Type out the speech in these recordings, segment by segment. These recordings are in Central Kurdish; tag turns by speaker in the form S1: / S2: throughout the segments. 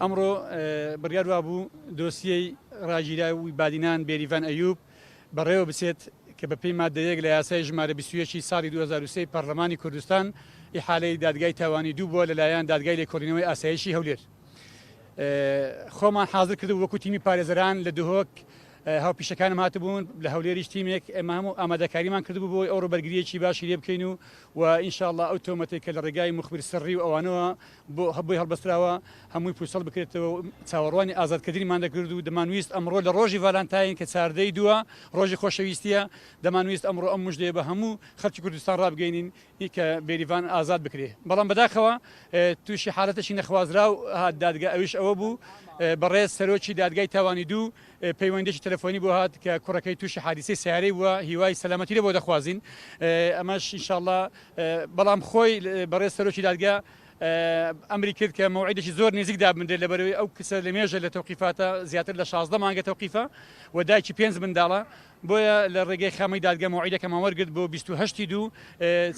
S1: ئەمڕۆ بڕیار وابوو دۆسیەی ڕاگیراوی بادینان بێریڤان ئەیوب بەڕێوە بچێت کە بەپێی مادە یەک لە یاسای ژمارە 21 ی ساڵی 2003 پەرلەمانی کوردستان ئیحالەی دادگای تاوانی دوو بووە لەلایەن دادگای لێکۆڵینەوەی ئاسایشی هەولێر خۆمان حاضر کردبوو وەکو تیمی پارێزەران لە دهۆک هاوپیشەکانم هاتبوون لە هەولێریش تیمێک ئێمە هەموو ئامادەکاریمان کردبوو بۆی ئەوڕۆ بەرگریەکی باشی لێ بکەین و و ئینشاءاللە ئەو تۆمەتێک کە لە ڕێگای مخبر سڕی و ئەوانەوە بۆ بۆی هەڵبەستراوە هەمووی پوچەڵ بکرێتەوە و چاوەڕوانی ئازادکردنیمان دەکرد و دەمانویست ئەمڕۆ لە ڕۆژی ڤالانتاین کە چاردەی دووە ڕۆژی خۆشەویستیە دەمانویست ئەمڕۆ ئەم مژدەیە بە هەموو خەڵکی کوردستان ڕابگەینین ی کە بێریڤان ئازاد بکرێ بەڵام بەداخەوە تووشی حالەتێکی نەخوازراو هات دادگا ئەویش ئەوە بوو بەڕێز سەرۆکی دادگای تاوانی دوو پەیوەندێکی تەلەفۆنی بۆ هات کە کوڕەکەی تووشی حادیسەی سیارەی بووە هیوای سەلامەتی لێ بۆ دەخوازین ئەمەش ئینشاءاللە بەڵام خۆی بەڕێز سەرۆکی دادگا ئەمری کرد کە مەوعیدێکی زۆر نزیک دابنرێت لەبەرەوەی ئەو کچە لە مێژە لە تەوقیفاتە زیاتر لە 16 مانگە تەوقیفە و دایکی پێنج منداڵە بۆیە لە ڕێگەی خامەی دادگا مەوعیدەکەمان وەرگرت بۆ 28 دوو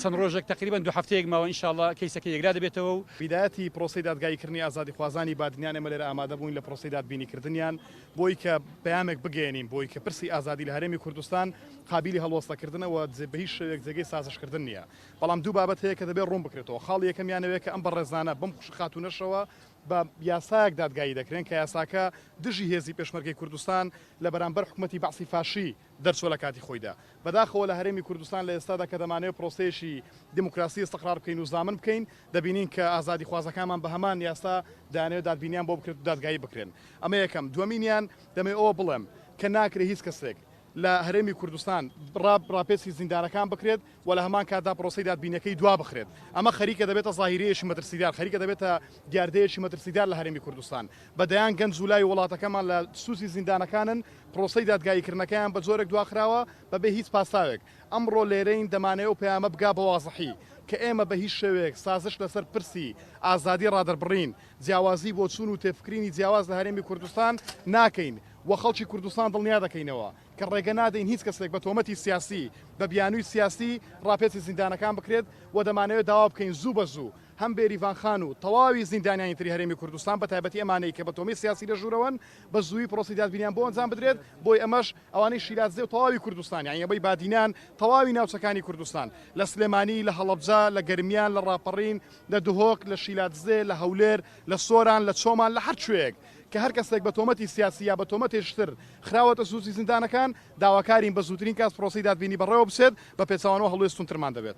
S1: چەند ڕۆژێک تقریبا دوو هەفتەیەک ماوە ئینشاءاللە کەیسەکە یەکلا دەبێتەوە و
S2: بیدایەتی پرۆسەی دادگاییکردنی ئازادیخوازانی بادینان ئێمە لێرە ئامادە بووین لە پرۆسەی دادبینیکردنیان بۆی کە پەیامێک بگەیەنین بۆی کە پرسی ئازادی لە هەرێمی کوردستان قابیلی هەڵوەستەکردنە و بە هیچ شێوەیەک جێگەی سازشکردن نییە. بەڵام دوو بابەت هەیە کە دەبێت ڕوون بکرێتەوە، خاڵی یەکەمیان ئەوەیە کە ئەم بەڕێزانە بەم خاتوونەشەوە بە یاسایەک دادگایی دەکرێن کە یاساکە دژی هێزی پێشمەرگەی کوردستان لە بەرامبەر حکومەتی بەعسی فاشی دەرچووە لە کاتی خۆیدا. بەداخەوە لە هەرێمی کوردستان لە ئێستادا کە دەمانەوێت پرۆسەیەکی دیموکراسی ئیستقرار بکەین و زامن بکەین، دەبینین کە ئازادیخوازەکانمان بە هەمان یاسا دەیانەوێت دادبینیان بۆ بکرێت و دادگایی بکرێن. ئەمە یەکەم. دووەمینیان دەمەوێت ئەوە بڵێم کە ناکرێت هیچ کەسێک لە هەرێمی کوردستان ڕاپێچی زیندانەکان بکرێت و لە هەمان کاتدا پرۆسەی دادبینیەکەی دوا بخرێت. ئەمە خەریکە دەبێتە زاهیرەیەکی مەترسیدار، خەریکە دەبێتە دیاردەیەکی مەترسیدار لە هەرێمی کوردستان. بە دەیان گەنج و لاوی وڵاتەکەمان لە سوچی زیندانەکانن، پرۆسەی دادگاییکردنەکەیان بە جۆرێک دواخراوە بەبێ هیچ پاساوێک. ئەمڕۆ لێرەین دەمانەوێ ئەو پەیامە بگا بە وازحی کە ئێمە بە هیچ شێوەیەک سازش لەسەر پرسی ئازادی ڕادەربڕین، جیاوازی بۆچوون و تێفکرینی جیاواز لە هەرێمی کوردستان ناکەین و خەڵکی کوردستان دڵنیا دەکەینەوە کە ڕێگە نادەین هیچ کەسێک بە تۆمەتی سیاسی، بە بیانووی سیاسی ڕاپێچی زیندانەکان بکرێت و دەمانەوێت داوا بکەین زوو بە زوو هەم بێریڤان خان و تەواوی زیندانیانی تری هەرێمی کوردستان بە تایبەتی ئەمانەی کە بە تۆمەی سیاسی لە ژوورەوەن بە زوویی پرۆسەی دادبینیان بۆ ئەنجام بدرێت بۆی ئەمەش ئەوانەی شیلادزێ و تەواوی کوردستان یانی ئەوەی بادینان تەواوی ناوچەکانی کوردستان لە سلێمانی لە هەڵەبجە لە گەرمیان لە ڕاپەڕین لە دهۆک لە شیلادزێ لە هەولێر لە سۆران لە چۆمان لە هەر کوێیەک کە هەر کەسێک بە تۆمەتی سیاسی یا بە تۆمەتێکی تر خراوەتە سوچی زیندانەکان داواکارین بە زووترین کات پرۆسەی دادبینی بەڕێوە بچێت بە پێچەوانەوە هەڵوێست توندترمان دەبێت.